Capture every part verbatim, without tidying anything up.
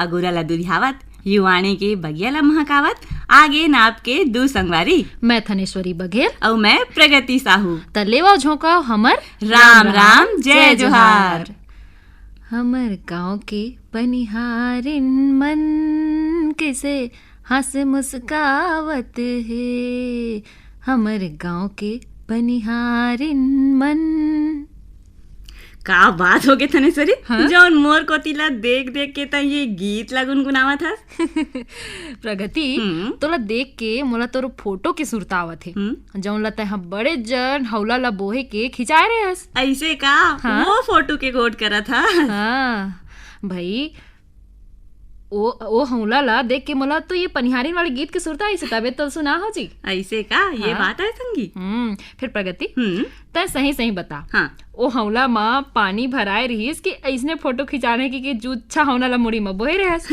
अगोरा ला दुरिहावत, युवाणी के बगिया ला महकावत, आगे नाप के दू संगवारी। मैं थनेश्वरी बघेल। अउ मैं प्रगति साहू। त लेवव झोंकाव हमर राम राम, जय जोहार। हमर गाँव के पनिहारिन मन कइसे हँस मुस्कावत हे, हमर गाँव के पनिहारिन मन। का बात होगे थनेश्वरी, हाँ? जौन मोर कोती ला देख देख के त ये गीत ला गुनगुनावत हस। प्रगति, हम्म। तोला देख के मोला तोर फोटो के सुरता आवत हे, हम्म। जौन ला तैं ह बड़े जन हौला ला बोहे के खिंचाए रहे हस। अइसे का? हाँ। वो फोटो के गोठ करत हस? हाँ, भई, ओ, ओ हौला ला देख के मोला तो ये पनिहारिन वाले गीत के सुरता आइस, तबे तो सुना हो जी। अइसे का? ये हाँ। बात आय संगी। हम्म, फिर प्रगति, हम्म। तैं सही सही बता। हाँ। ओ हौला म पानी भराए रिहिस कि अइसने फोटो खिंचाने की, कि जूच्छा हौला ला मुड़ी म बोहे रहस।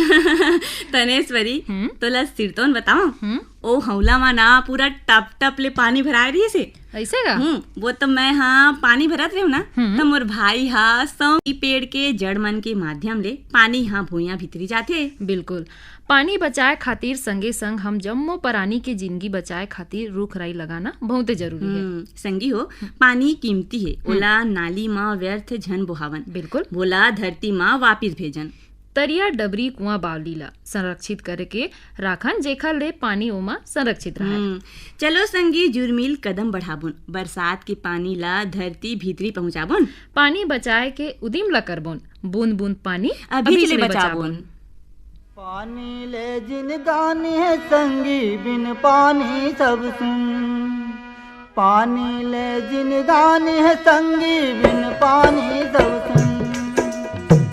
तनेश्वरी, हम्म। तोला सिरतोन बताओ। हम्म। ओ हौला म ना पूरा टप टप ले पानी भराए रिहिस हे। अइसे का? हम्म, वो तो मैं हाँ पानी भरत रेहूँ ना, हम्म। त मोर भाई हा सौंगी पेड़ के जड़ मन के माध्यम ले पानी हा भुइयां भीतरी जाथे। बिल्कुल। पानी बचाए खातिर संगे संग हम जम्मो परानी के जिनगी बचाए खातिर रूख राई लगाना बहुते जरूरी हे। हम्म, संगी हो, पानी कीमती हे, हम्म। ओला नाली म व्यर्थ झन बोहावन। बिल्कुल। वोला धरती म वापिस भेजन। तरिया, डबरी, कुआं, बावली ला संरक्षित करके राखन, जेखर ले पानी ओमा संरक्षित रहय। हम्म, चलो संगी जुरमिल कदम बढ़ाबोन, बरसात के पानी ला धरती भीतरी पहुंचाबोन। पानी बचाए के उदिम ला करबोन, बूंद बूंद पानी अभी अभी ले ले बचाबोन। बचाबोन। पानी ले जिनगानी हे संगी, बिन पानी सब सुन। पानी ले जिनगानी हे संगी, बिन पानी सब सुन।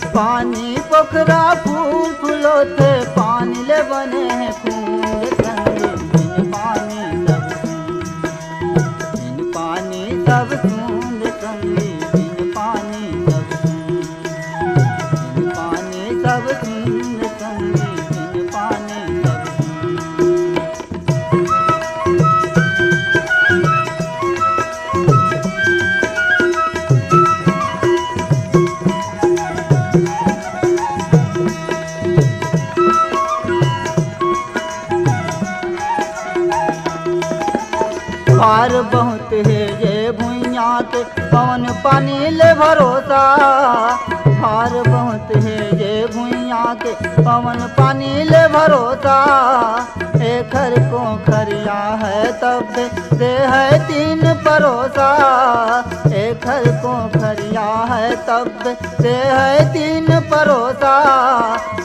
पानी पोखरा फूल फुलोथे, पानी ले बने हे कुंड संगी, बिन पानी सब सुन। बिन पानी सब सुन संगी, बिन पानी सब सुन। बिन पानी सब सुन संगी, बिन पानी सब सुन। भार बहुत हे ये भुइयां के, पवन पानी ले भरोसा। भार बहुत हे ये भुइयां के, पवन पानी ले भरोसा। एखर कोखरिया हे तब दे हे तीन परोसा। एखर कोखरिया हे तब दे हे तीन परोसा।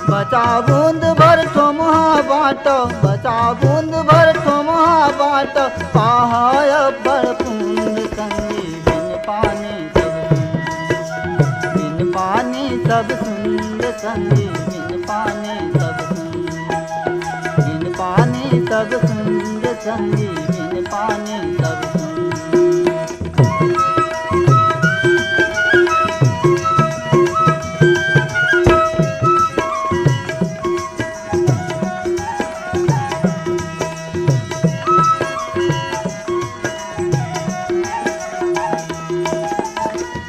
बचा बूंद भर ठोमहा बांटो, बचा बूंद भर ठोमहा बांटो। पाहा अब्बड़ पुंद संगी, बिन पानी सब सुन। बिन पानी सब सुन संगी, बिन पानी सब सुन। बिन पानी सब सुन संगी, बिन पानी सब सुन।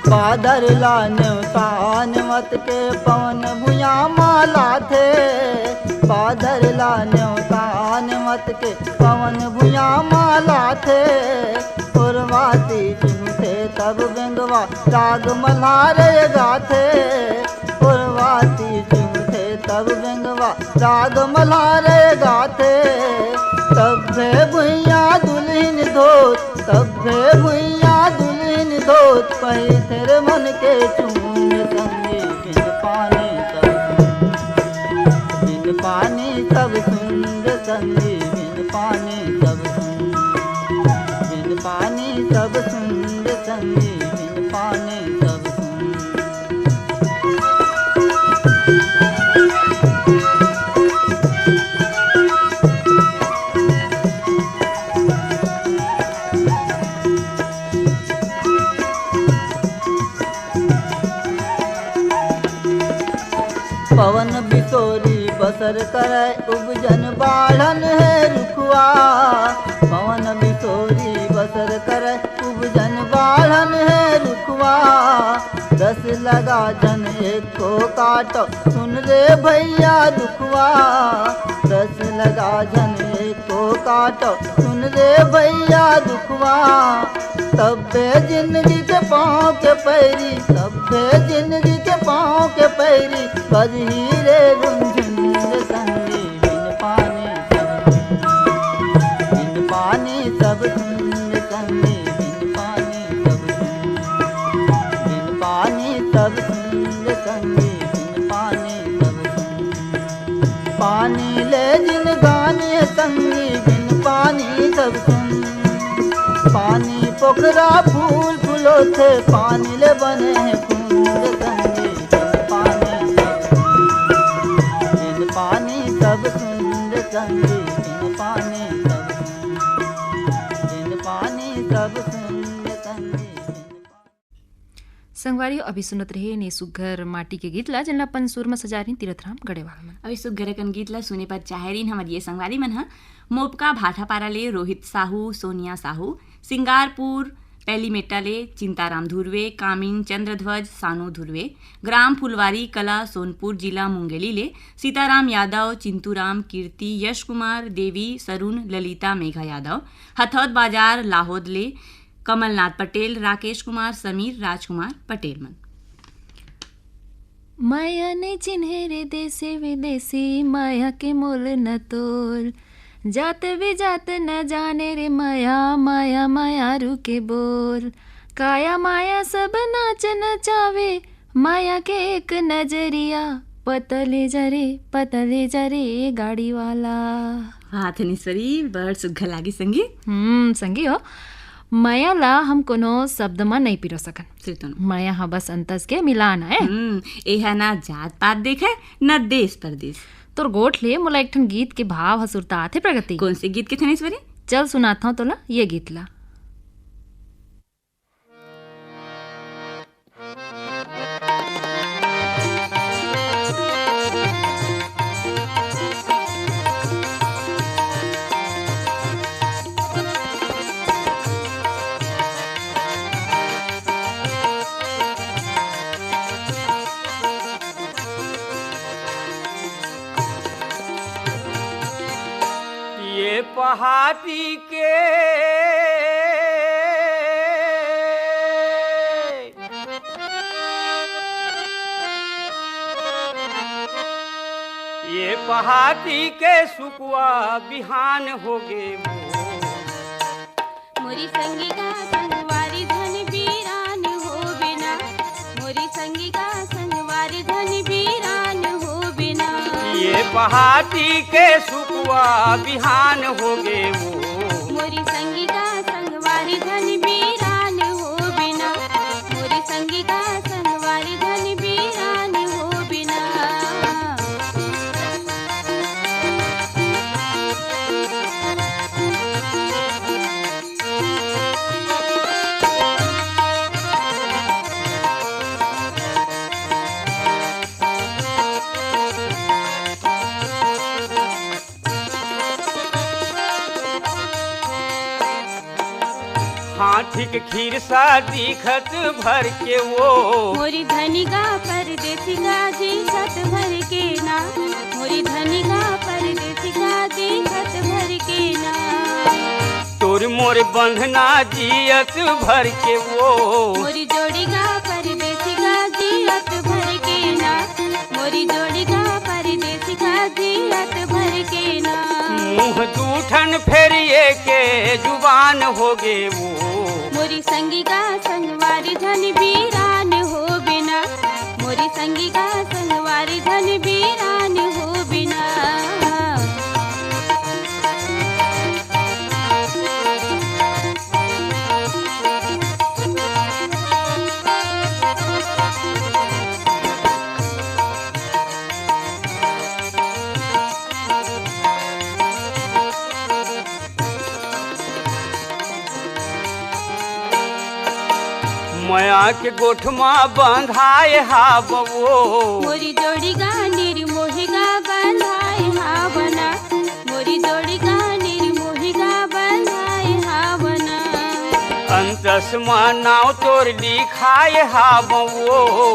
बादर ला नेवतान मत के पवन भुइयां मा लाथे। बादर ला नेवतान मत के पवन भुइयां मा लाथे। उर्वाती चिमथे तब बेंगवा राग मल्हार गाथे। उर्वाती चिमथे तब बेंगवा राग मल्हार गाथे। तब्बे भुइयां दुलहिन धोत, तब्बे भुइयां दुलहिन धोत, पहिथेर मन के चूंद संगी, बिन पानी सब सुंद। बिन पानी सब सुंद संगी, बिन पानी सब सुंद। बिन पानी सब सुंद संगी, बिन पानी सब सुंद। पवन बिसोरी बसर करय, उपजन बाढ़न हे रुखवा। पवन बिसोरी बसर करय, उपजन बाढ़न हे रुखवा। दस लगा झन एको काटो, सुन रे भैया दुखवा। रस लगा झन एको काटो, सुन रे भैया दुखवा। तब्बे जिंदगी के पाँव के पैरी, तब्बे जिंदगी के पाँव के पैरी, बजही रे रुनझुन रे संगी, बिन पानी सब सुन। बिन पानी सब सुन रे संगी, बिन पानी सब सुन। बिन पानी सब सुन रे संगी, बिन पानी सब सुन। पानी ले जिनगानी संगी, बिन पानी सब सुन। पानी पोखरा फूल फुलोथे, पानी ले बने हे कुंड संगी, बिन पानी सब सुन। बिन पानी सब सुन रे संगी, बिन पानी सब सुन। बिन पानी सब सुन रे संगी, बिन पानी। संगवारी, अभी सुनत रहे ने सुग्घर माटी के गीत ला, जेन ला अपन सुर म सजा रहिन तीरथ राम गढ़ेवाल मन। अभी सुग्घर अकन गीत ला सुने बर चाहे रहिन हमर ये संगवारी मन ह। मोपका भाटापारा ले रोहित साहू, सोनिया साहू, सिंगारपुर पैलीमेटा ले चिंताराम धुर्वे, कामिन चंद्रध्वज, सानू धुर्वे, ग्राम फुलवारी कला, सोनपुर, जिला मुंगेली ले सीताराम यादव, चिंतूराम, कीर्ति, यश कुमार, देवी, सरुण, ललिता, मेघा यादव, हथौद बाजार लाहोद ले कमलनाथ पटेल, राकेश कुमार, समीर, राजकुमार पटेल मन। माया नहीं चिन्हे रे देसी विदेशी, माया के मोल न तोल। जात भी जात न जाने रे माया, माया मायारू के बोल। काया माया सब नाच नचावे, माया के एक नजरिया। पतले जरे, पतले जरे गाड़ी वाला। वाह धनेश्वरी, बड़ सुग्घर लागी संगी। हम्म, संगी हो, मया ला हम कोनो शब्द म नइ पिरो सकन। सिरतोन। मया ह बस अंतस के मिलान आय। हम्म, एहा ना जात पात देखे, ना देश परदेश। तोर गोठ ले मोला एक ठन गीत के भाव ह सुरता आथे प्रगति। कोन से गीत के धनेश्वरी? चल सुनात हंव तोला ये गीत ला। ये पहाती के ये पहाती के सुकुआ बिहान होगे वो। मोरी संगी का संगवारी धन बीरान होबे ना। मोरी संगी का संगवारी धन बीरान होबे ना। ये पहाती के सुकुआ बिहान होगे वो। मोरी संगी का संगवारी धन बीरान होबे ना। मोरी संगी का संगवारी धन बीरान होबे ना। हाथी के खीर सा दिखत भर के वो। मोरी धनिका परदेसी का दिखत भर के ना। मोरी धनिका परदेसी का दिखत भर के ना। तोर मोर बंधना जियत भर के वो। मोरी जोड़ी का परदेसी का जियत भर के ना। मोरी जोड़ी का परदेसी का जियत भर के ना। मुंह दू ठन फेरिए के जुबान होगे वो। मोरी संगी का संगवारी धन बीरान होबे ना। मोरी संगी का संगवारी धन बीरान होबे ना। मया के गोठ मा बंधाए हाव वो। मोरी जोड़ी गा निर्मोही गा बंधाए हाव ना। मोरी जोड़ी गा निर्मोही गा बंधाए हाव ना। अंत चश्मा नाव तोर लिखाए हावो।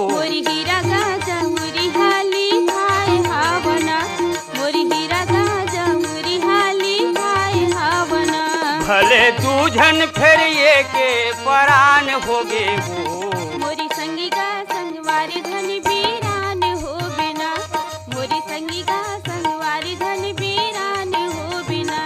मोरी हीरा गाजा मुरी हाली खाए हावना। मोरी हीरा गाजा मुरी हाली खाए हावना। भले दू झन फेर एके परान होगे वो। मोरी संगी का संगवारी धन बीरान हो बिना। मोरी संगी का संगवारी धन बीरान हो बिना।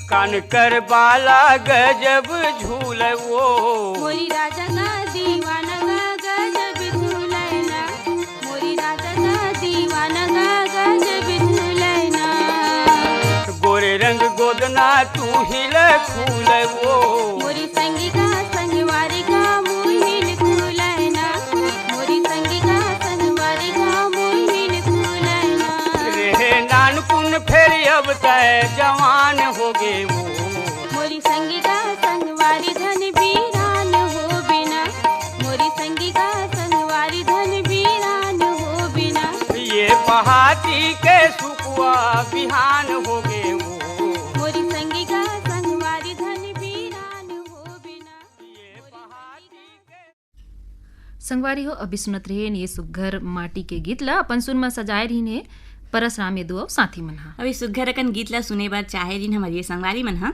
कान कर बाला गजब झूलवो। मोरी राजा का दीवाना का गजब झूलना। मोरी राजा का दीवाना का गजब झूलना। गोरे रंग गोदना तू हिल फूलवो। मोरी संगी का संगवारी का मुहिल फूलना। मोरी संगी का संगवारी का मुहिल फूलना। रे नानकुन फेर अब तय जवान होगे वो। मोरी संगी का संगवारी धन बीरान हो बिना। मोरी संगी का संगवारी धन बीरान हो बिना। ये पहाती के सुकुआ बिहान होगे वो। मोरी संगी का संगवारी धन बीरान हो बिना। ये पहाती के संगवारी हो, अभी सुनत रहे ये सुग्घर माटी के गीत ला अपन सुर म सजाए रहिन हे परसराम यदु अउ साथी मन ह। अभी सुग्घर अकन गीत ला सुने बर चाहे रहिन हमर ये संगवारी मन ह।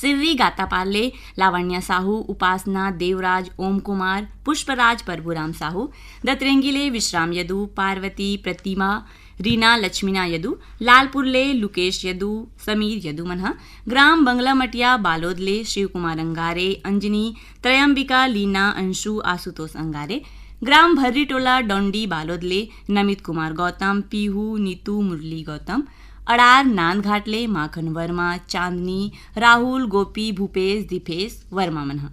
सिर्री गातापार ले लावण्या साहू, उपासना, देवराज, ओम कुमार, पुष्पराज, प्रभुराम साहू, दतरेंगी ले विश्राम यदु, पार्वती, प्रतिमा, रीना लक्ष्मीना यदु, लालपुर ले लुकेश यदु, समीर यदु मन ह, ग्राम बंगला मटिया बालोद ले शिव कुमार अंगारे, अंजनी, त्रयंबिका, लीना, अंशु, आशुतोष अंगारे, ग्राम भर्री टोला डोंडी बालोद ले नमित कुमार गौतम, पीहू, नीतू, मुरली गौतम, अड़ार नांदघाट ले माखन वर्मा, चांदनी, राहुल, गोपी, भूपेश, दीपेश वर्मा मन ह।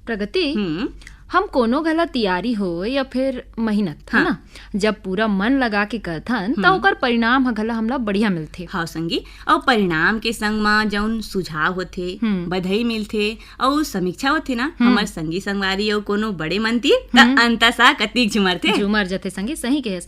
प्रगति, हम्म। हम कोनो घला तियारी हो या फिर मेहनत, है हाँ। ना, जब पूरा मन लगा के करथन, त हम्म। ओकर परिणाम ह घला हमला बढ़िया मिलथे। हाँ संगी, अउ परिणाम के संग म जौन सुझाव होथे, हम्म। बधाई मिलथे, अउ समीक्षा होथे ना, हम्म। हमर संगी संगवारी अउ कोनो बड़े मन तीर, त हम्म। अंतसा कतिक झुमरथे। झुमर जथे संगी, सही कहेस।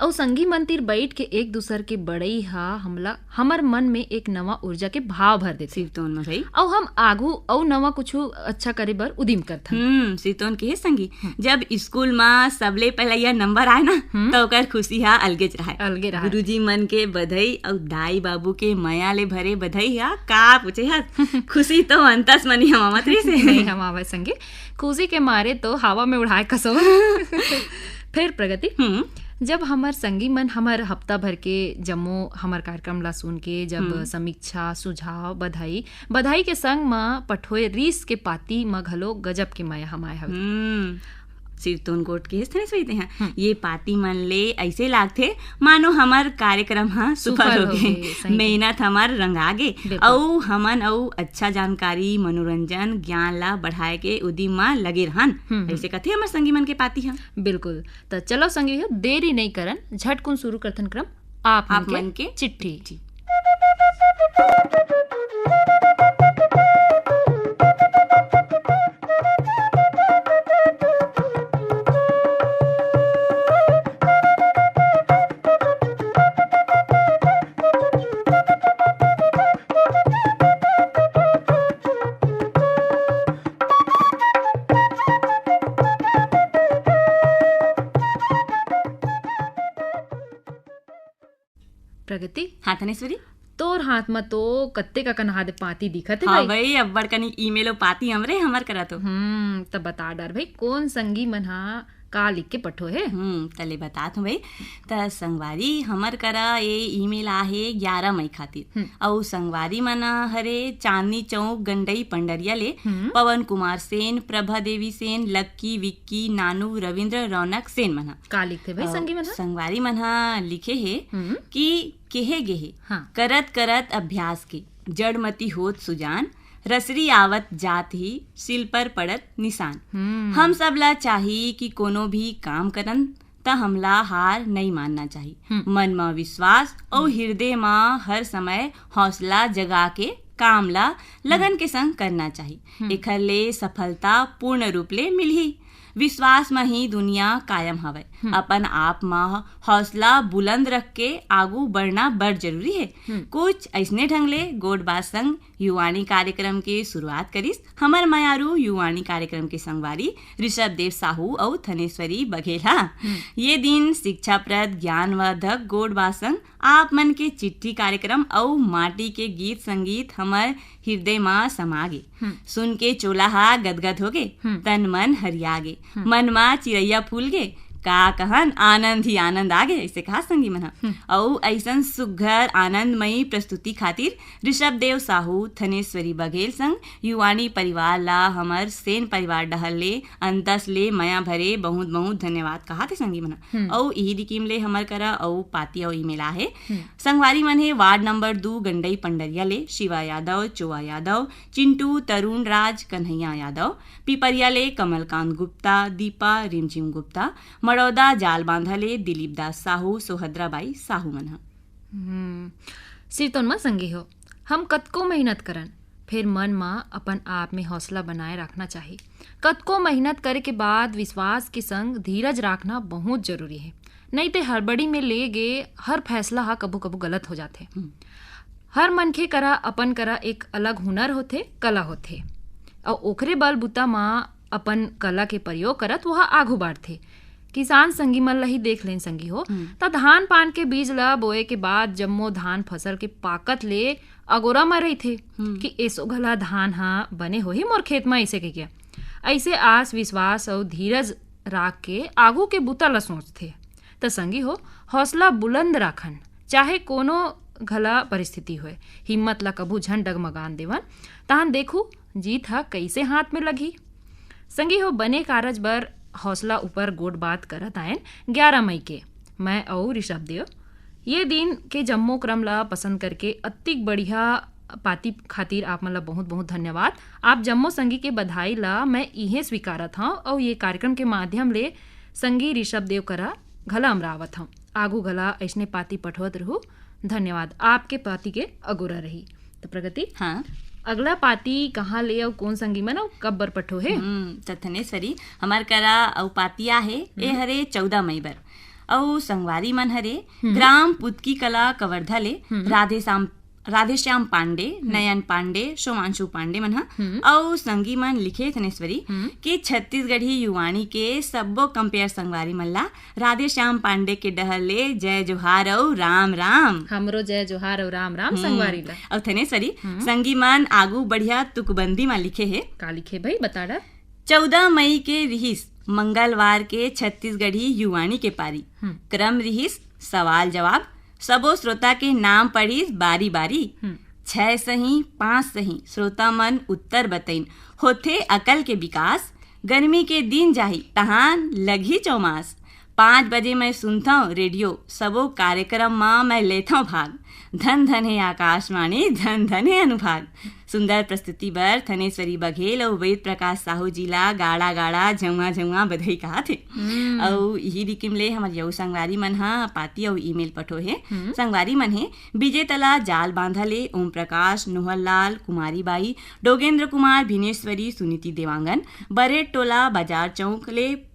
अउ संगी मन तीर बइठ के एक दूसर के बड़ई ह हमला, हमर मन में एक नवा ऊर्जा के भाव भर देथे। सिरतोन म भाई। अउ हम आगू अउ नवा कुछु अच्छा करे बर उदिम करथन। हम्म, सिरतोन के हे संगी, हम्म। जब स्कूल म सबले पहला यह नंबर आए ना, हम्म। त ओकर खुशी ह अलगेच रहय। अलगे रहय। गुरुजी मन के बधाई अउ दाई बाबू के मया ले भरे बधाई ह का पूछे ह, खुशी तो अंतस मनी हमावत रहिस हे। नहीं हमावय संगी, खुशी के मारे तो हवा में उड़ाए कसो। फिर प्रगति, हम्म। जब हमर संगी मन हमर हफ्ता भर के जम्मो हमर कार्यक्रम ला सुन के, जब हम्म। समीक्षा, सुझाव, बधाई, बधाई के संग म पठोए रीस के पाती म घलो गजब के मया हमाए हवे। हम्म। सिरतोन गोठ के हेस थने सोचते हैं। हम्म। ये पाती मन ले ऐसे लागथे, मानो हमर कार्यक्रम ह सुफल सुफल हो हो गे। गे, सही मेहनत हमर रंगा गे। बिल्कुल। अउ हमन अउ अच्छा जानकारी, मनोरंजन, ज्ञान ला बढ़ाए के उदिम म लगे रहन। हम्म, हम्म। ऐसे कथे हमर संगी मन के पाती ह। बिल्कुल। त चलो संगी हो, देरी नहीं करन, झटकुन शुरू करथन क्रम। आप आप मन के मन के चिट्ठी। चिट्ठी। प्रगति? हाँ, थनेश्वरी? तोर हाथ म तो कत्तेक अकन हाथ पाती दिखत हे हाँ भाई। भाई, अब्बड़ कनी email अउ पाती हमरे, हमर करा तो। हम्म, त बता डार भाई, कोन संगी मन हा का लिख के पठो हे? हम्म, त ले बतात हूँ भाई। त संगवारी, हमर करा ये email आहे ग्यारह मई खातिर। हम्म। अउ संगवारी मन हरे चांदनी चौक, गंडई, पंडरिया ले हम्म। पवन कुमार सेन, प्रभा देवी सेन, लक्की, विक्की, नानू, रविंद्र, रौनक सेन मन हा। का लिखथे भाई अउ संगी मन हा? संगवारी मन हा लिखे हे हम्म। कि केहे गे हे, हाँ। करत करत अभ्यास के, जड़मती होत सुजान, रसरी आवत जात ही, सिल पर पड़त निशान। हम्म। हम सब ला चाही कि कोनो भी काम करन, त त हमला हार नइ मानना चाही। हम्म। मन म विश्वास अउ हम्म। हृदय म हर समय हौसला जगा के काम ला लगन हम्म। के संग करना चाही। हम्म। एखर ले सफलता पूर्ण रूप ले मिलही। विश्वास म ही दुनिया कायम हवय। हम्म। अपन आप म हौसला बुलंद रख के आगू बढ़ना बड़ जरूरी हे। हम्म। कुछ अइसने ढंग ले गोठ बात संग युवाणी कार्यक्रम के शुरुआत करिस हमर मयारू युवाणी कार्यक्रम के संगवारी ऋषभ देव साहू अउ थनेश्वरी बघेल ह। हम्म। ये दिन शिक्षाप्रद, ज्ञानवर्धक गोठ बात संग आप मन के चिट्ठी कार्यक्रम अउ माटी के गीत संगीत हमर हृदय म समा गे। हम्म। सुन के चोला ह गदगद हो गे, हम्म। तन मन हरिया गे, हम्म। मन म चिरैया फूल गे, का कहन, आनंद ही आनंद आ गे, अइसे कहा संगी मन ह। हम्म। अउ अइसन सुघ्घर आनंदमयी प्रस्तुति खातिर ऋषभ देव साहू, थनेश्वरी बघेल संग युवाणी परिवार ला हमर सेन परिवार डहर ले अंतस ले मया भरे बहुत बहुत धन्यवाद कहाथे संगी मन ह। हम्म। अउ इही दिकिम ले हमर करा अउ पाती अउ ईमेल आहे। हम्म। संगवारी मन हे वार्ड नंबर दू गंडई पंडरिया ले शिवा यादव, चोवा यादव, चिंटू, तरुण राज, कन्हैया यादव, पिपरिया ले कमलकांत गुप्ता, दीपा, रिमझिम गुप्ता, मड़ौदा जालबांधा ले दिलीप दास साहू, सोहद्रा बाई साहू मन ह। हम्म, सिरतोन म संगी हो, हम कतको मेहनत करन, फेर मन म अपन आप में हौसला बनाए रखना चाही। कतको मेहनत करे के बाद विश्वास के संग धीरज राखना बहुत जरूरी हे, नइ ते हड़बड़ी में ले गे हर फैसला ह कभू-कभू गलत हो जाथे। हम्म। हर मनखे करा अपन करा एक अलग हुनर होथे, कला होथे, अउ ओखरे बल बुता म अपन कला के प्रयोग करत वह आघू बढ़थे। किसान संगी मन ल ही देख लेन संगी हो, हम्म। त धान पान के बीज ल बोए के बाद जम्मो धान फसल के पाकत ले अगोरा म रहिथे हम्म। कि एसो घला धान ह बने होही मोर खेत म, अइसे कहिके। अइसे आस विश्वास अउ धीरज राख के आघू के बुता ल सोचथे। त संगी हो, हौसला बुलंद राखन, चाहे कोनो घला परिस्थिति होय, हिम्मत ला कभू झन डगमगान देवन। तहन देखू, जीत ह कइसे हाथ में लगही। संगी हो, बने कारज बर हौसला ऊपर गोठ बात करत आयन ग्यारह मई के मैं अउ ऋषभ देव। ये दिन के जम्मो क्रम ला पसंद करके अतिक बढ़िया पाती खातिर आप मन ला बहुत बहुत धन्यवाद। आप जम्मो संगी के बधाई ला मैं इहें स्वीकारत हंव अउ ये कार्यक्रम के माध्यम ले संगी ऋषभ देव करा घला अमरावत हंव। आगू घला अइसने पाती पठवत रहू। धन्यवाद। आपके पाती के अगोरा रही। त प्रगति, हाँ। अगला पाती कहाँ ले अउ कोन संगी मन अउ कब बर पठो हे? हम्म, त थनेश्वरी, हमर करा अउ पाती आहे, ए हम्म। हरे चौदह मई बर। अउ संगवारी मन हरे हम्म। ग्राम पुतकी कला कवर्धा ले हम्म। राधे श्याम, राधे श्याम पांडे, हम्म। नयन पांडे, शोमांशु पांडे मन ह। हम्म। अउ संगी मन लिखे थनेश्वरी हम्म। कि छत्तीसगढ़ी युवाणी के सब्बो कंपेयर संगवारी मन ला राधे श्याम पांडे के डहर ले जय जोहार अउ राम राम। हमरो जय जोहार अउ राम राम हम्म। संगवारी ला। अउ थनेश्वरी, हम्म। संगी मन आगू बढ़िया तुकबंदी म लिखे हे। का लिखे भाई, बता डर। चौदह मई के रिहिस मंगलवार के छत्तीसगढ़ी युवाणी के पारी। हम्म। क्रम रिहिस सवाल जवाब, सबो श्रोता के नाम पढ़िस बारी बारी। हम्म। छह सही, पांच सही श्रोता मन उत्तर बतइन। होथे अकल के विकास, गर्मी के दिन जाही, तहान लगही चौमास। पांच बजे मैं सुनथंव रेडियो, सबो कार्यक्रम म मैं लेथंव भाग। धन धन हे आकाशवाणी, धन धन हे अनुभाग। सुंदर प्रस्तुति बर थनेश्वरी बघेल अउ वेद प्रकाश साहू जी ला गाड़ा गाड़ा झउआ झउआ बधाई कहाथे। हम्म। अउ इही दिकिम ले हमर यऊ संगवारी मन ह पाती अउ ईमेल पठो हे। हम्म। संगवारी मन हे बिजेतला जाल बांधा ले ओम प्रकाश, नोहरलाल, कुमारी बाई, डोगेंद्र कुमार, भिनेश्वरी, सुनीति देवांगन, बरेट टोला, बाजार चौक ले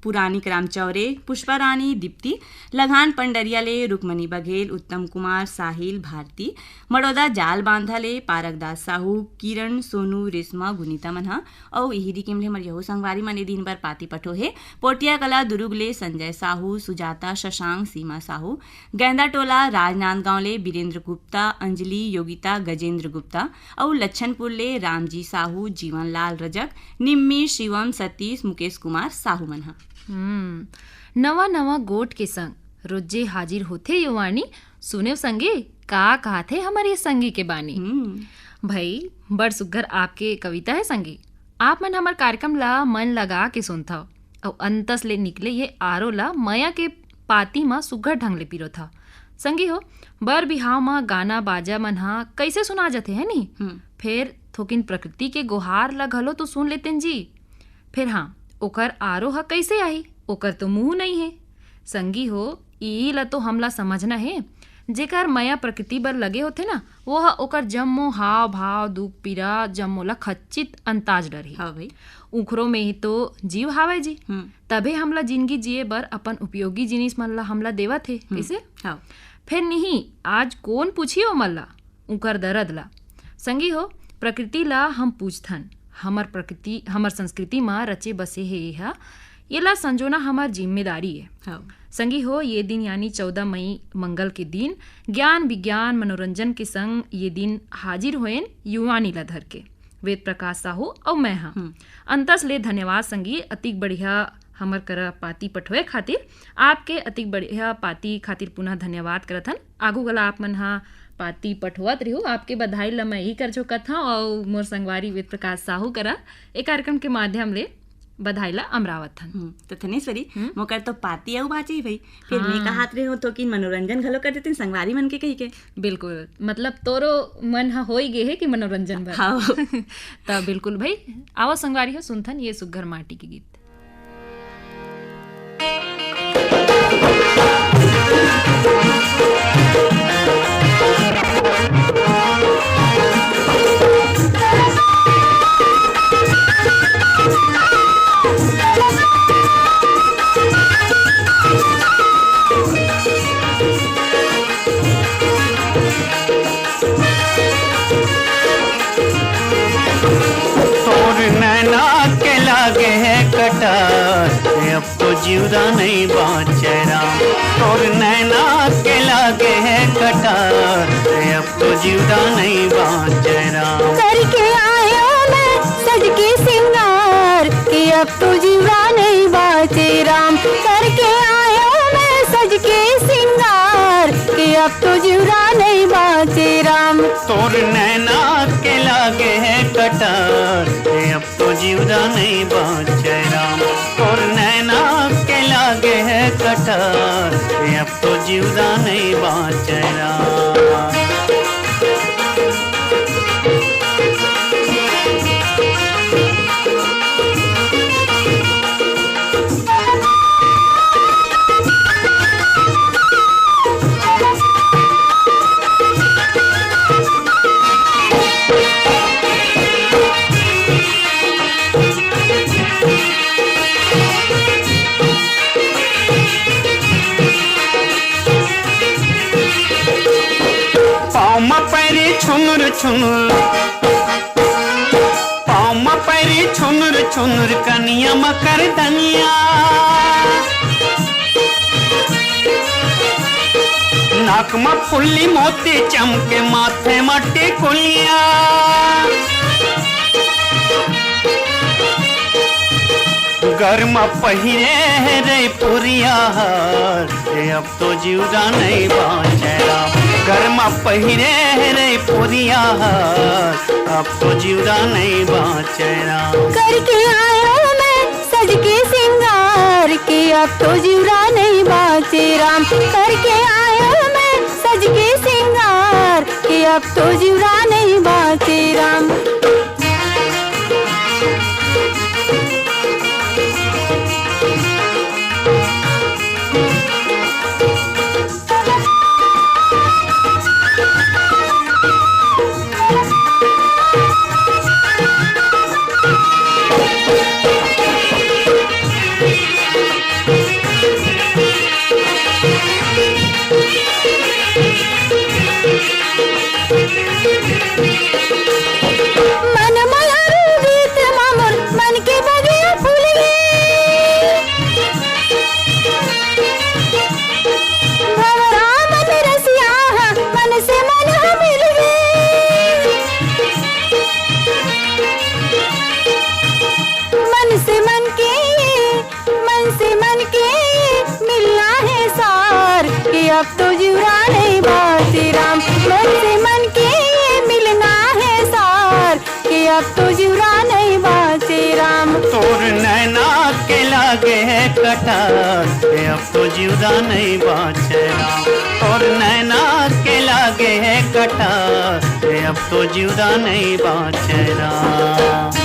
पुरानी राम चौरे, पुष्पा रानी, दीप्ति, लघान पंडरिया ले रुक्मणी बघेल, उत्तम कुमार, साहिल, भारती, मड़ौदा जाल बांधा ले पारक दास साहू, किरण, सोनू, रेशमा, गुनीता मन ह। अउ इही दिकिम ले हमर यहू संगवारी मन ए दिन बर पाती पठो हे। पोटिया कला दुरुग ले संजय साहू, सुजाता, शशांक, सीमा साहू, गैंदा टोला राजनांदगांव ले बीरेंद्र गुप्ता, अंजलि, योगिता, गजेंद्र गुप्ता अउ लच्छनपुर ले रामजी साहू, जीवनलाल रजक, निम्मी, शिवम, सतीश, मुकेश कुमार साहू मन ह। हम्म, नवा नवा गोठ के संग रोजे हाजिर होथे युवाणी। सुनेव संगी, का कहाथे हमर ये संगी के बानी। हम्म। भाई, बड़ सुग्घर आपके कविता हे संगी। आप मन हमर कार्यक्रम ला मन लगा के सुनथव अउ अंतस ले निकले ये आरो ला मया के पाती म सुग्घर ढंग ले पिरोथव। संगी हो, बर बिहाव म गाना बाजा मन ह कइसे सुना जथे, है नी? हम्म। फेर थोकिन प्रकृति के गोहार ला घलो तो सुन लेतेन जी। फेर हाँ, ओकर आरो ह कइसे आही? ओकर तो मुंह नइ हे। संगी हो, इही ला तो हमला समझना हे। जेकर मया प्रकृति बर लगे होथे ना, वो ह ओकर जम्मो हाव भाव, दुख पीरा, जम्मो ला खच्चित अंताज डरही। हाँ भाई। उखरो में ही तो जीव हावय जी। हम्म। तभे हमला जिंदगी जिए बर अपन उपयोगी जिनिस मन ला हमला देवत हे। हम्म। कइसे? हाँ। फेर नहीं, आज कोन पूछी ओमन ला, उंकर दरद ला? संगी हो, प्रकृति ला हम पूजथन। हमर प्रकृति, हमर संस्कृति म रचे बसे हे ये ह। येला संजोना हमर जिम्मेदारी ए। हाँ। संगी हो, ये दिन यानी चौदह मई मंगल के दिन ज्ञान, विज्ञान, मनोरंजन के संग ये दिन हाजिर होएन युवानी ला धर के। वेद प्रकाश साहू अउ मैं हा। हम्म। अंतस ले धन्यवाद संगी, अतिक बढ़िया हमर करा पाती पठोए खातिर। आपके अतिक बढ़िया पाती खातिर पुनः धन्यवाद करत हन। आगू वाला आप मन हा पाती पठोवत रहियो, आपके बधाई ला मैं ही कर झोकत हव अउ मोर संगवारी वेद प्रकाश साहू करा ए कार्यक्रम के माध्यम ले बधाई ला अमरावत हन। हम्म, तो थनेश्वरी, हम्म? मोकर तो पाती अउ बाचे ही भाई, फिर मैं हाँ। कहात रहे हो तो कि मनोरंजन घलो कर देते संगवारी मन के कही के। बिल्कुल, मतलब तोरो मन ह होई गे हे कि मनोरंजन बर। हाँ। त बिल्कुल भाई, आवा संगवारी हो, सुनथन ये सुग्घर माटी के गीत। तोर नैना के लागे हे कटार, अब तो जिउरा नइ बाँचे राम। तोर नैना के लागे हे कटार, अब तो जिउरा नइ बाँचे राम। करके आयो मैं सज के सिंगार, कि अब तो जिउरा नइ बाँचे राम। करके आयो मैं सज के सिंगार, कि अब तो जिउरा नइ बाँचे राम। तोर नैना के लागे हे कटार, अब तो जिउरा नइ बाँचे राम। तोर नैना के लागे हे कटार, अब तो जिउरा नइ बाँचे राम। पाँव म पैरी छुनुर छुनुर, पाँव म पैरी छुनुर छुनुर, कनिया म कर दनिया। नाक म फुल्ली मोती चमके, माथे म टिकुलिया। घर म पहिरे हे रे पुरिया हार, ए अब तो जिउरा नइ बाँचे राम। घर म पहिरे हे रे पुरिया हार, अब तो जिउरा नइ बाँचे राम। करके आयो मैं सज के सिंगार, कि अब तो जिउरा नइ बाँचे राम। करके आयो मैं सज के सिंगार, कि अब तो जिउरा नइ बाँचे राम। मन मलरू गीत म मोर मन के बगिया फूल गे। भंवरा मन रसिया ह मन से मन ह मिल गे। मन से मन के, मन से मन के मिलना हे सार, कि अब तो जिउरा नइ बाँचे राम। मन से मन के मिलना हे सार, कि अब तो जिउरा नइ बाँचे राम। तोर नैना के लागे हे कटार, ए अब तो जिउरा नइ बाँचे राम। तोर नैना के लागे हे कटार, ए अब तो जिउरा नइ बाँचे राम।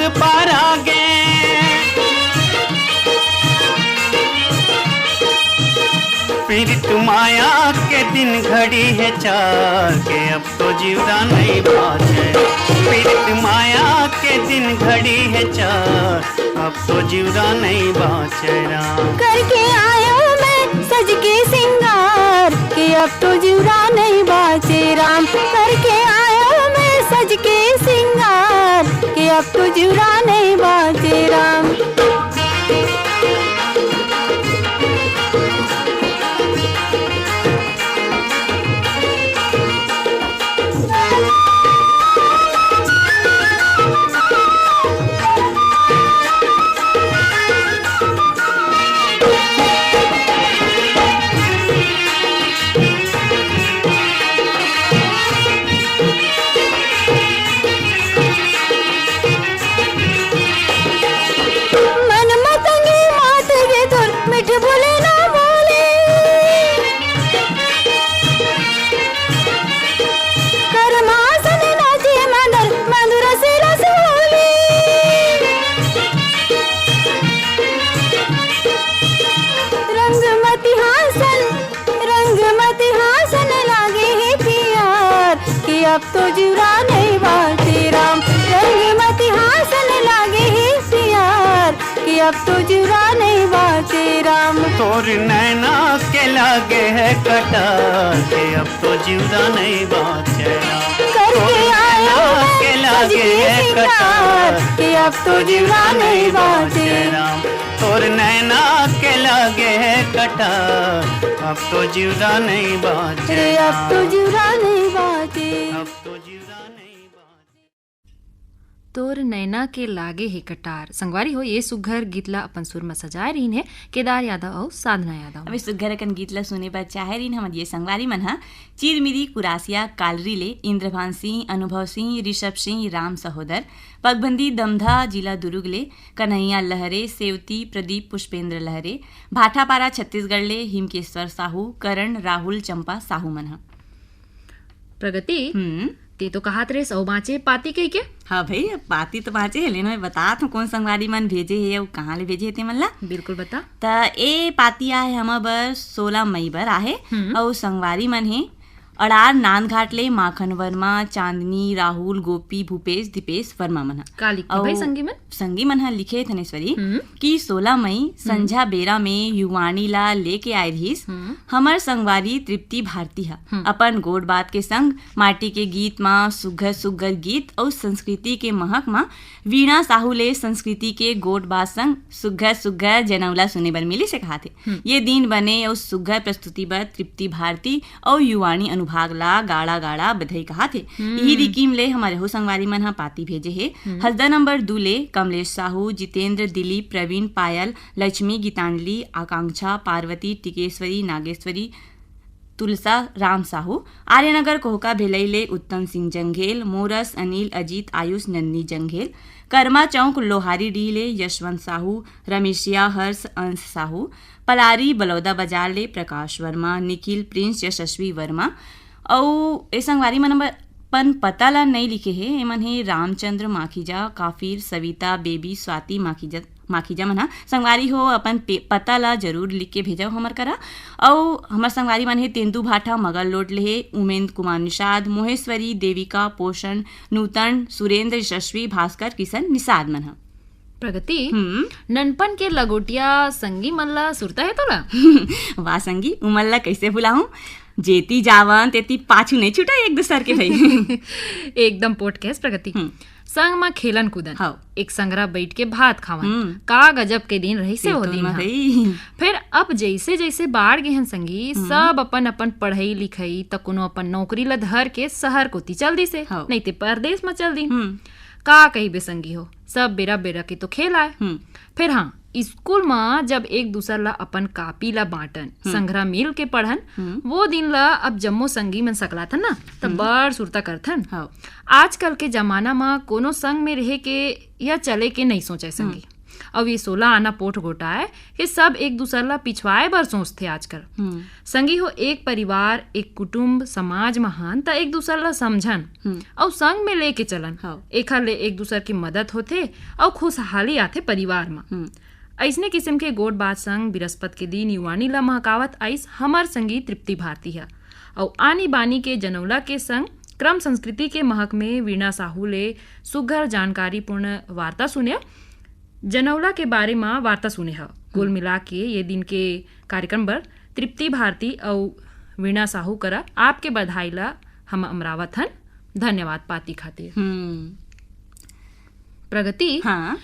पारा गे। पीरित माया के दिन घड़ी हे चार, के अब तो जीवरा नहीं बाचे। पीरित माया के दिन घड़ी हे चार, अब तो जीवरा नहीं बाचे राम। करके आयो मैं सज के सिंगार, के अब तो जीवरा नहीं बाचे राम। करके आयो मैं सज के सिंगार, के अब तो जीवरा नहीं बाचे राम। मन मतंगी मात गे तोर, मिठ बोले ना बोले। करमासन नाचे मांदर, मांदुर से रस होले। रंगमती हासन, रंगमती हासन लागे हे पियार, कि अब तो जीवरा नहीं बाचे राम। रंगमती हासन लागे हे पियार, कि अब तो जीवरा नहीं बाचे राम। तोर नैना के लागे हे कटार, कि अब तो जीवरा नहीं बाचे राम। करके आयो के लागे हे कटार, कि अब तो जीवरा नहीं बाचे राम। तोर नैना के लागे हे कटार, अब तो जीवरा नहीं बाचे रे, अब तो राम। जीवरा नहीं बाचे। अब तो जीवरा नहीं बाचे। तोर नैना के लागे हे कटार। संगवारी हो, ये सुघर गीत ला अपन सुर म सजाए रहिन हे केदार यादव अउ साधना यादव। अब इस सुघर अकन गीत ला सुने बर चाहे रहिन हमर ये संगवारी मन ह चिरमिरी कुरासिया कालरी ले इंद्रभान सिंह, अनुभव सिंह, ऋषभ सिंह, राम सहोदर, पगबंदी दमधा, जिला दुरुग ले कन्हैया लहरे, सेवती प्रदीप पुष्पेंद्र लहरे, भाटापारा छत्तीसगढ़ ले हिमकेश्वर साहू, करण, राहुल, चंपा साहू मन ह। प्रगति, हम्म। ते तो कहत रेस अउ बाँचे पाती कहिके? हाँ भाई, अब पाती तो बाँचे हे, लेकिन मैं बतात हूँ कौन संगवारी मन भेजे हे अउ कहाँ ले भेजे हे ते मन ला। बिल्कुल बता। त ए पाती आहे हमर बर सोलह मई बर आहे, हम्म। अउ संगवारी मन हे अड़ार नांदघाट ले माखन वर्मा, चांदनी, राहुल, गोपी, भूपेश, दीपेश वर्मा मन ह। का लिखथे अउ भाई संगी मन? संगी मन ह लिखे हे थनेश्वरी हम्म। कि सोलह मई संझा बेरा में युवाणी ला लेके आए रहिस हम्म। हमर संगवारी तृप्ति भारती ह। हम्म। अपन गोठ बात के संग माटी के गीत म सुघर सुघर गीत अउ संस्कृति के महक म वीणा साहू ले संस्कृति के गोठ बात संग सुघर सुघर जनउला सुने बर मिलिस हे कहाथे। हम्म। ये दिन बने अउ सुघर प्रस्तुति बर तृप्ति भारती अउ युवाणी अनुभाग ला गाड़ा गाड़ा बधाई कहाथे। हम्म। इही रिकिम ले हमर हो संगवारी मन ह पाती भेजे हे। हम्म। हसदा नंबर दू ले कमलेश साहू, जितेंद्र, दिलीप, प्रवीण, पायल, लक्ष्मी, गीतांजलि, आकांक्षा, पार्वती, टिकेश्वरी, नागेश्वरी, तुलसा, राम साहू, आर्यनगर कोहका भेलई ले उत्तम सिंह जंघेल, मोरस, अनिल, अजीत, आयुष, नंदिनी जंघेल, कर्मा चौक लोहारी डीह ले यशवंत साहू, रमेशिया, हर्ष, अंश साहू, पलारी बलौदा बाजार ले प्रकाश वर्मा, निखिल, प्रिंस, यशस्वी वर्मा। अउ ए संगवारी मन अपन पता ला नई लिखे हे, एमन हे रामचंद्र माखीजा, काफिर, सविता, बेबी, स्वाति माखीजा, माखीजा मन ह। संगवारी हो, अपन पे-, पता ला जरूर लिख के भेजव हमर करा। अउ हमर संगवारी मन हे तेंदू भाठा मगर लोड ले हे, उमेंद्र कुमार निषाद, मोहेश्वरी, देविका, पोषण, नूतन, सुरेंद्र, यशस्वी, भास्कर, किशन, निषाद मन ह। प्रगति, हम्म। ननपन के लगोटिया संगी मन ला सुरता हे तोला? वाह संगी, उमन ला कैसे भुलाहूं? जेती जावन तेती पाछू नहीं छूटा एक दूसर के भाई। एकदम पोट कहेस प्रगति। हम्म। संग म खेलन कूदन, हव। एक संगरा बैठ के भात खावन। हम्म। का गजब के दिन रहिस हे ये वो तो दिन ना ह। भाई। फिर अब जैसे जैसे बाढ़ गे हन संगी, हम्म। सब अपन अपन पढ़ई लिखई त कोनो अपन नौकरी ला धर के शहर कोती चल दिस हे, हव। नहीं ते परदेस म चल दिन। हम्म। का कहिबे संगी हो, सब बेरा बेरा के तो खेल आय। हम्म। फिर हाँ, स्कूल म जब एक दूसर ला अपन कापी ला बांटन, हम्म। संघरा मिल के पढ़न, हम्म। वो दिन ला अब जम्मो संगी मन सकलाथन ना, त हम्म। बड़ सुरता करथन। हव। आजकल के जमाना म कोनो संग में रहे के या चले के नहीं सोचे संगी। हम्म। अउ ये सोलह आना पोठ गोटा आय, ये सब एक दूसर ला पिछवाए बर सोचथे आजकल। हम्म। संगी हो, एक परिवार, एक कुटुंब, समाज महान त एक दूसर ला समझन हम्म। अउ संग में लेके चलन। हाँ। एखर ले एक दूसर की मदद होथे अउ खुशहाली आथे परिवार म। हम्म। अइसने किसिम के गोठ बात संग बिरस्पत के दिन युवानी ला महकावत आइस हमर संगी तृप्ति भारती ह। अउ आनी बानी के जनौला के संग क्रम संस्कृति के महक में वीणा साहू ले सुघर जानकारीपूर्ण वार्ता सुने। जनौला के बारे म वार्ता सुने ह। कुल मिला के ये दिन के कार्यक्रम बर तृप्ति भारती अउ वीणा साहू करा आपके बधाई ला हम अमरावत हन। धन्यवाद पाती खातिर। हम्म। प्रगति, हाँ।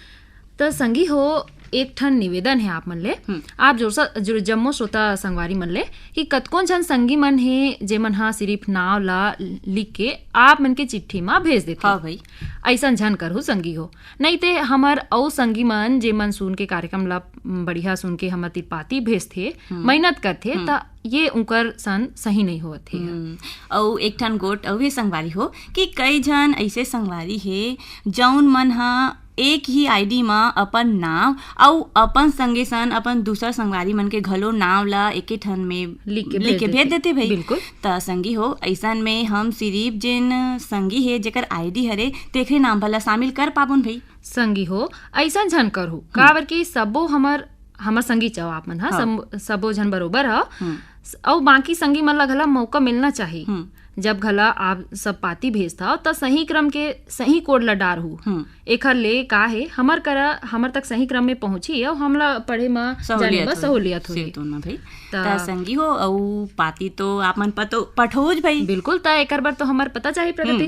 त संगी हो, एक ठन निवेदन है आप मन ले। हम्म। आप जोर सा, जो जम्मो श्रोता संगवारी मन ले कि कतकोन झन संगी मन हे, जेमन हा सिर्फ नाव ला लिख के आप मन के चिट्ठी मा भेज देथे। हाँ भाई। अइसन झन करहु संगी हो, नहीं ते हमर अउ संगी मन, जेमन सुन के कार्यक्रम ला बढ़िया सुन के हमर तिर पाती भेजथे, हम्म। मेहनत करथे, हम्म। त ये उंकर सन सही नहीं होवत हे। हम्म। अउ एक ठन गोठ अउ ये संगवारी हो कि कई झन ऐसे संगवारी हे, जौन मन ह एक ही आईडी म अपन नाव अउ अपन संगे सन अपन दूसर संगवारी मन के घलो नाव ला एके ठन में लिख के लिख के भेज भेज देथे। देथे भाई। बिल्कुल। त संगी हो, अइसन में हम सिर्फ जेन संगी हे, जेकर आईडी हरे, तेखरे नाम ला शामिल कर पाबोन भाई। संगी हो, अइसन झन करहु, हम्म। काबर कि सबो हमर, हमर संगी चव आप मन ह, हाँ। सब-, सबो झन बरोबर ह। हम्म। अउ बाकी संगी मन ला घला मौका मिलना चाही। हम्म। जब घला आप सब पाती भेजथव, त सही क्रम के सही कोड ला डारहु। हम्म। एखर ले का हे, हमर करा, हमर तक सही क्रम में पहुंची अउ हमला पढ़े म जाने सहूलियत बर होही। सहूलियत होही। सिरतोन म भाई। त त संगी हो, अउ पाती तो आप मन पतो-, पठोज भाई। बिल्कुल, त एकर बर तो हमर पता चाही प्रगति। हम्म।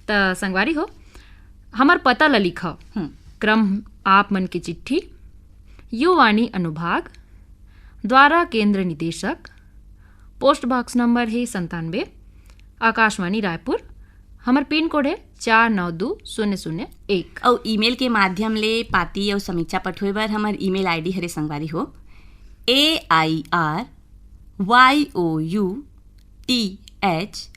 त संगवारी हो, हमर पता ल लिखव। हम्म। क्रम आप मन के चिट्ठी, युवाणी अनुभाग, द्वारा केंद्र निदेशक, पोस्ट बॉक्स नंबर हे संतानबे, आकाशवाणी रायपुर। हमर पिन कोड हे चार नौ दू शून्य शून्य एक। अउ ईमेल के माध्यम ले पाती अउ समीक्षा पठोए बर हमर ईमेल आईडी हरे संगवारी हो, A I R Y O U T H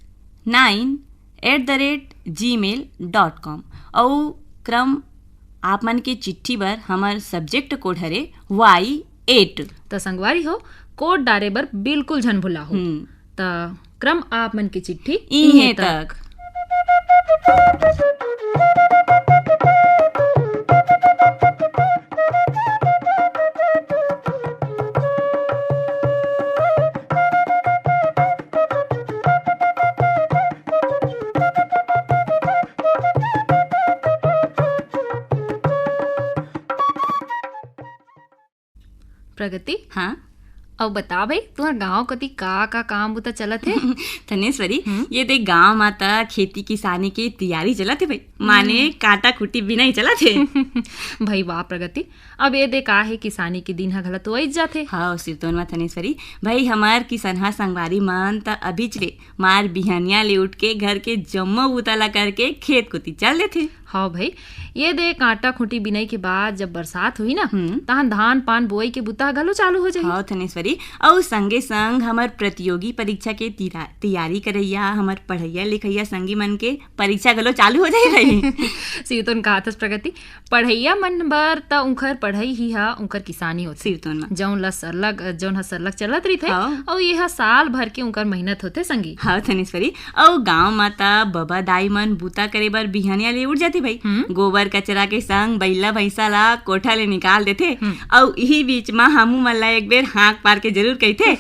nine eight the rate gmail dot com. अउ क्रम आप मन के चिट्ठी बर हमर सब्जेक्ट कोड हरे वाई एट। त संगवारी हो, कोड डारे बर बिल्कुल झन भुलाहू। हम्म। त क्रम आप मन के चिट्ठी इहें इहें तक। तक। प्रगति? हाँ? अउ बता भाई, तुहर गांव कती का, का काम बुता चलत हे? धनेश्वरी, हम्म। ये देख, गांव मा त खेती किसानी के तियारी चलत हे भाई, माने हम्म। कांटा खूंटी बिनाई चलत हे। भाई वाह प्रगति, अब ये दे का हे, किसानी के दिन ह घला तो अइच जाथे। हाँ, सिरतोन मा धनेश्वरी, भाई हमर किसनहा संगवारी मन त अभीच ले मार बिहनिया ले उठ के घर के जम्मो बूता ला करके खेत कोती चल देथे। हाँ भाई, ये दे कांटा खूंटी बिनई के बाद जब बरसात होही ना, हम्म। तहन धान पान बोई के बूता घलो चालू हो जाही। हाँ धनेश्वरी, अउ संगे संग हमर प्रतियोगी परीक्षा के तिरा-, तियारी करइया, हमर पढ़इया लिखइया संगी मन के परीक्षा घलो चालू हो जाही भाई। सिरतोन कहत हस प्रगति, पढ़इया मन बर त उंकर पढ़ई ही ह उंकर किसानी होथे। सिरतोन म। जौन ल सरलग, जौन ह सरलग चलत रहिथे, हाँ। अउ ये ह साल भर के उंकर मेहनत होथे संगी। हाँ धनेश्वरी, अउ गांव म त बबा दाई मन बूता करे बर बिहनिया ले उठ जाथे भाई। हम्म। गोबर कचरा के संग बइला भैंसा ला कोठा ले निकाल देथे। हम्म। अउ इही बीच म हमू मन ला एक बेर हाँक पार के जरूर कहिथे,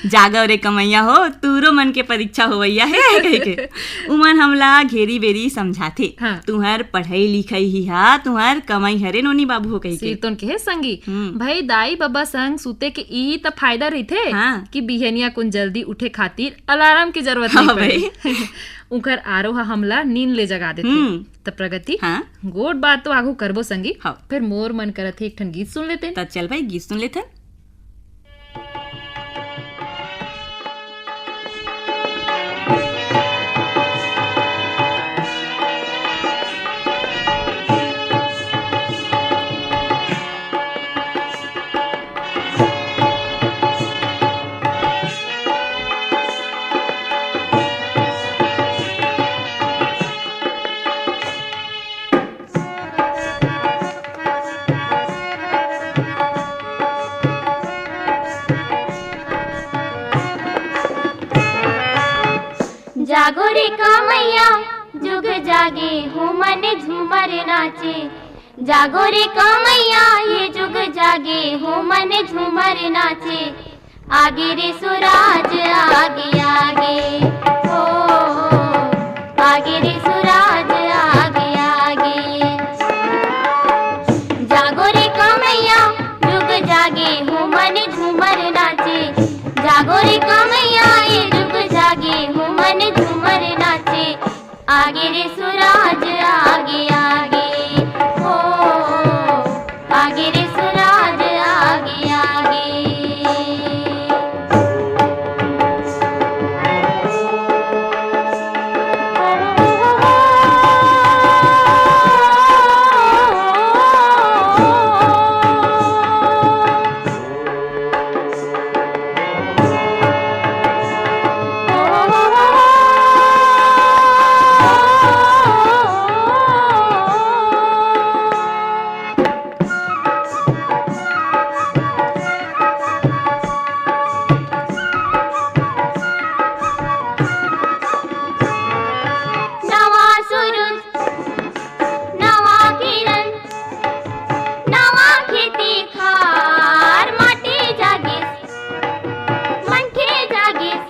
"जागव रे कमैया हो, तूरो मन के परीक्षा होवइया हे," कहिके। उमन हमला घेरी बेरी समझाथे, हाँ। "तुहर पढ़ई लिखई ही हा, तुहर कमाई हरे नोनी बाबू हो," कहिके। सिरतोन के हे संगी, हम्म। भाई दाई बबा संग सुते के ई त फायदा रहिथे हाँ। कि बिहनिया कुन जल्दी उठे खातिर अलार्म के जरूरत हाँ नहीं पड़े। भाई। उंकर आरो ह हमला नींद ले जगा देथे। हम्म। त प्रगति, हाँ। गोठ बात तो आगू करबो संगी, हाँ। फिर मोर मन करत हे एक ठन गीत सुन लेते। त चल भाई, गीत सुन लेते। जागो रे कमैया, जुग जागे हो मन झूमर नाचे। जागो रे कमैया, ये जुग जागे हो मन झूमर नाचे। आगे रे सुराज आगे आगे, हो, आगे रे सुराज आगे आगे। जागो रे कमैया, जुग जागे हो मन झूमर नाचे। जागो रे कमैया, ये जुग जागे हो मन झूमर नाचे। आगे रे सुराज आगे आगे, हो, आगे रे सुराज आगे आगे। नवा सुरुज, नवा किरन, नवा खेती खार, माटी जागिस, मनखे जागिस,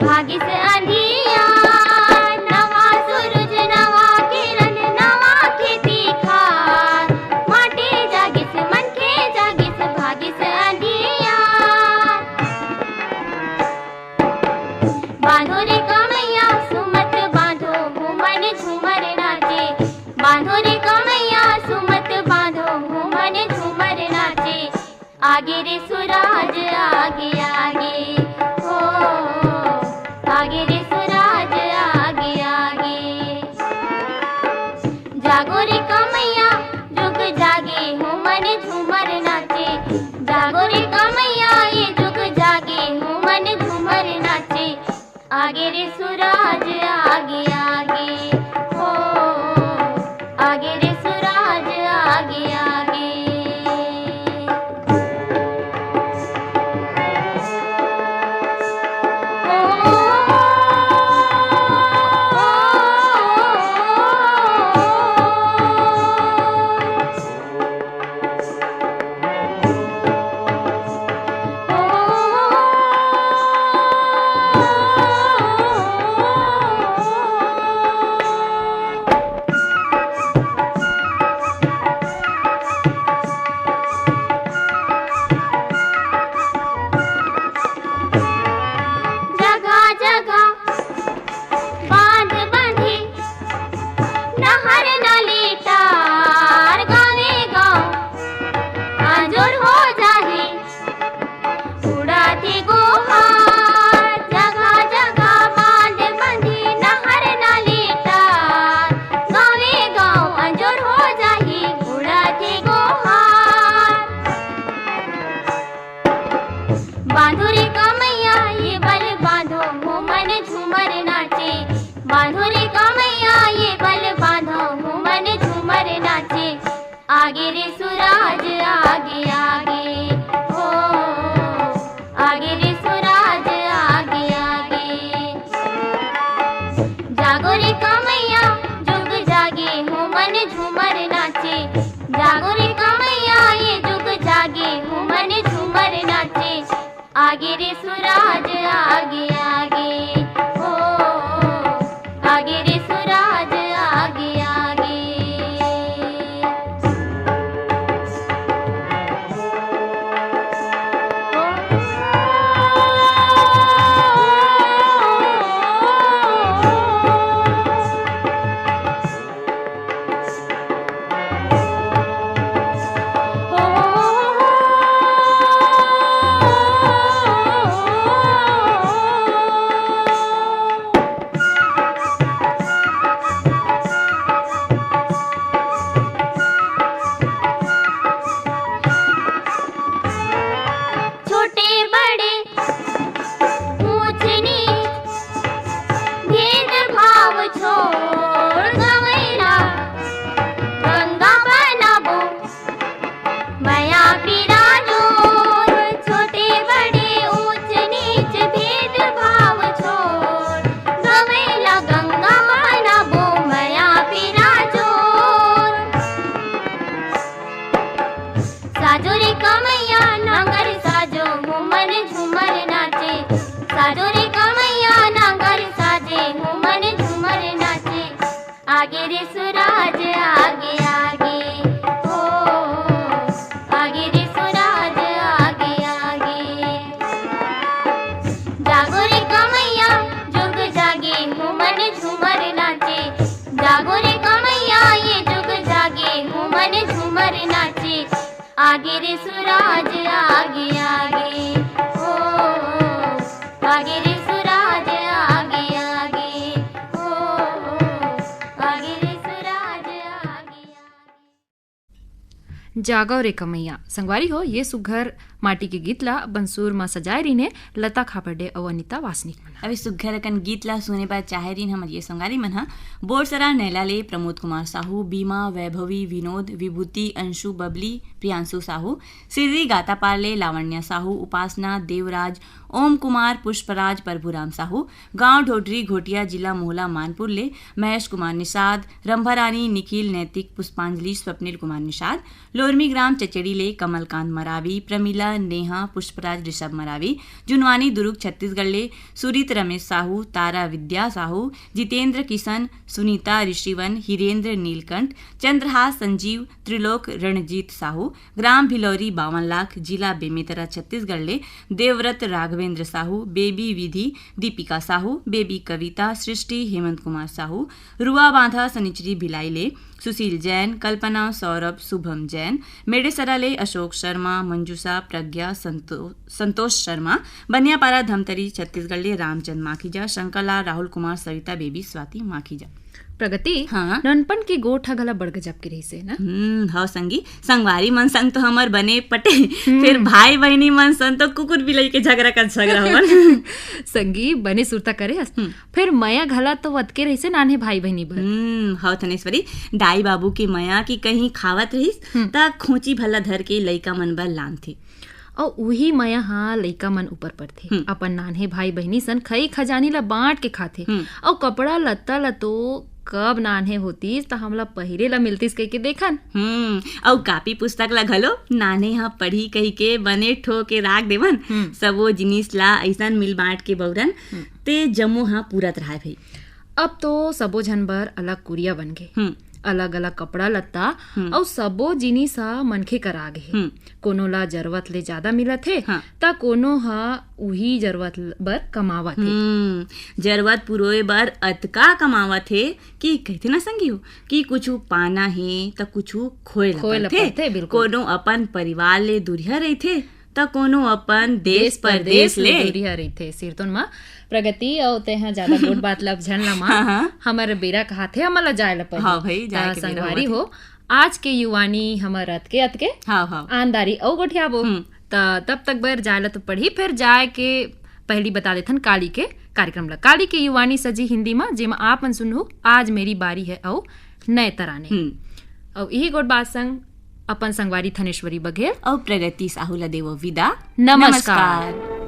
भागिस अंधियार। नवा सुरुज, नवा किरन, नवा खेती खार, माटी जागिस, मनखे जागिस, भागिस अंधियार। बांधो रे कमैया, सुमत बांधो, हो मन झूमर नाचे। बांधो रे कमैया, सुमत बांधो, हो मन झूमर नाचे। आगे रे सुराज आगे आगे, हो, आगे रे सुराज आगे आगे। जागो रे कमैया, जुग जागे हो मन झूमर नाचे। जागो रे कमैया, ये जुग जागे हो मन झूमर नाचे। आगे रे सुराज आगे आगे, हो, आगे रे सुराज आगे आगे। जगह जगह बांध बांधी, नहर नाली टार, गावे गाँव आंजोर हो जाही, उड़ाथे गोहार। जगह जगह बांध बांधी, नहर नाली टार, गावे गाँव आंजोर हो जाही, उड़ाथे गोहार। बांधो रे कमैया, ये बल बांधो, हो मन झूमर नाचे। बांधो रे कमैया, ये बल बांधो, हो मन झूमर नाचे। आगे रे सुराज आगे आगे, हो, आगे रे सुराज आगे आगे। जागो रे कमैया, जुग जागे हो मन झूमर नाचे। जागो रे कमैया, ये जुग जागे हो मन झूमर नाचे। आगे रे सुराज आगे आगे, हो, आगे रे सुराज आगे आगे। रे सुराज आगे आगे, ओ, आगे रे सुराज आगे आगे, ओ, आगे रे सुराज आगे आगे। जागव रे कमैया। संगवारी हो, ये सुघर माटी के गीत ला बंसुर म सजाए रहिने लता खापर्डे अउ अनिता वासनिक मन ह। अभी सुघर अकन गीत ला सुने बर चाहे रहिन हमर ये संगवारी मन ह। बोरसरा नैला ले प्रमोद कुमार साहू, बीमा, वैभवी, विनोद, विभूति, अंशु, बबली, प्रियांशु साहू, सिर्री गातापार ले लावण्या साहू, उपासना, देवराज, ओम कुमार, पुष्पराज, प्रभुराम साहू, गांव ढोडरी घोटिया, जिला मोहला मानपुर ले महेश कुमार निषाद, रंभारानी, निखिल, नैतिक, पुष्पांजलि, स्वप्निल कुमार निषाद, लोरमी ग्राम चचेड़ी ले कमलकांत मरावी, प्रमिला, नेहा, पुष्पराज, ऋषभ मरावी, जुनवानी दुरुग छत्तीसगढ़ ले सुरीत रमेश साहू, तारा विद्या साहू, जितेंद्र किशन, सुनीता ऋषिवन, हिरेंद्र नीलकंठ, चंद्रहास संजीव, त्रिलोक रणजीत साहू, ग्राम भिलौरी बावन लाख, जिला बेमेतरा छत्तीसगढ़ ले देवव्रत राघवेंद्र साहू, बेबी विधि, दीपिका साहू, बेबी कविता, सृष्टि, हेमंत कुमार साहू, रुआ बांधा सनिचरी भिलाई ले सुशील जैन, कल्पना, सौरभ, शुभम जैन, मेड़ेसरा ले अशोक शर्मा, मंजूषा, प्रज्ञा, संतो-, संतोष शर्मा, बनियापारा धमतरी छत्तीसगढ़ ले रामचंद माखीजा, शंकर लाल, राहुल कुमार, सविता बेबी, स्वाति माखीजा। प्रगति, हाँ। ननपन के गोठ ह घला बड़ गजब के रहिस हे ना? हम्म, हव संगी, संगवारी मन संग तो हमर बने पटे, हम्म। फिर भाई बहिनी मन संग तो कुकुर बिलाई के झगरा का झगरा होवन। संगी, बने सुरता करे हस। हम्म। फिर मया घला तो वतके रहिस हे नान्हे भाई बहिनी बर। हम्म, हव थनेश्वरी, दाई बाबू के मया कि कहीं खावत रहिस, हम्म। त खोंची भला धर के लइका मन बर लानथे। अउ उही मया ह लइका मन ऊपर परथे। हम्म। अपन नान्हे भाई बहिनी सन खई खजानी ला बांट के खाथे। हम्म। अउ कपड़ा लत्ता ला तो कब नान्हे होतिस त हमला पहिरे ला मिलतिस कहिके देखन। हम्म, अउ कापी पुस्तक ला घलो नान्हे ह पढ़ी कहिके बने ठो के राख देवन। हम्म। सबो जिनिस ला अइसन मिल बांट के बउरन, हम्म। ते जम्मो ह पूरत राहय भई। अब तो सबो झन बर अलग कुरिया बन गे। हम्म। अलग-अलग कपड़ा लत्ता हम्म। अउ सबो जिनिस ह मनखे करा गे हे। हम्म। कोनो ला जरूरत ले जादा मिलत हे, हाँ। त कोनो ह उही जरूरत ल-, बर कमावत हे। हम्म, जरूरत पुरोए बर अतका कमावत हे कि कहिथे ना संगी हो कि कुछु पाना हे त कुछु खोए ला खोए ला परथे। परथे, बिल्कुल। कोनो अपन परिवार ले दुरिहा रहिथे, त कोनो अपन देश देश परदेश परदेश ले ले। दुरिहा रहिथे। सिरतोन म प्रगति अउ तेहा जादा गोठ बात ला अब झन ला मार। हाँ, हाँ। हमर बेरा कहाथे, हमन ला जाए ला पड़ही। हाँ भाई, जाए त के बेरा संगवारी होवत हे। हो, आज के युवानी हमर अतके अतके। हाँ, हाँ। आनदारी अउ गोठियाबो। हम्म। त तब तक बर जाए ला तो पड़ही, फिर जाए के पहली बता देथन काली के कार्यक्रम ला। काली के युवानी सजी हिंदी म, जेमा आप मन सुनहू आज मेरी बारी है अउ नए तराने। हम्म। अउ इही गोठ बात संग अपन संगवारी थनेश्वरी बघेल अउ प्रगति साहू ला देवो विदा। नमस्कार। नमस्कार।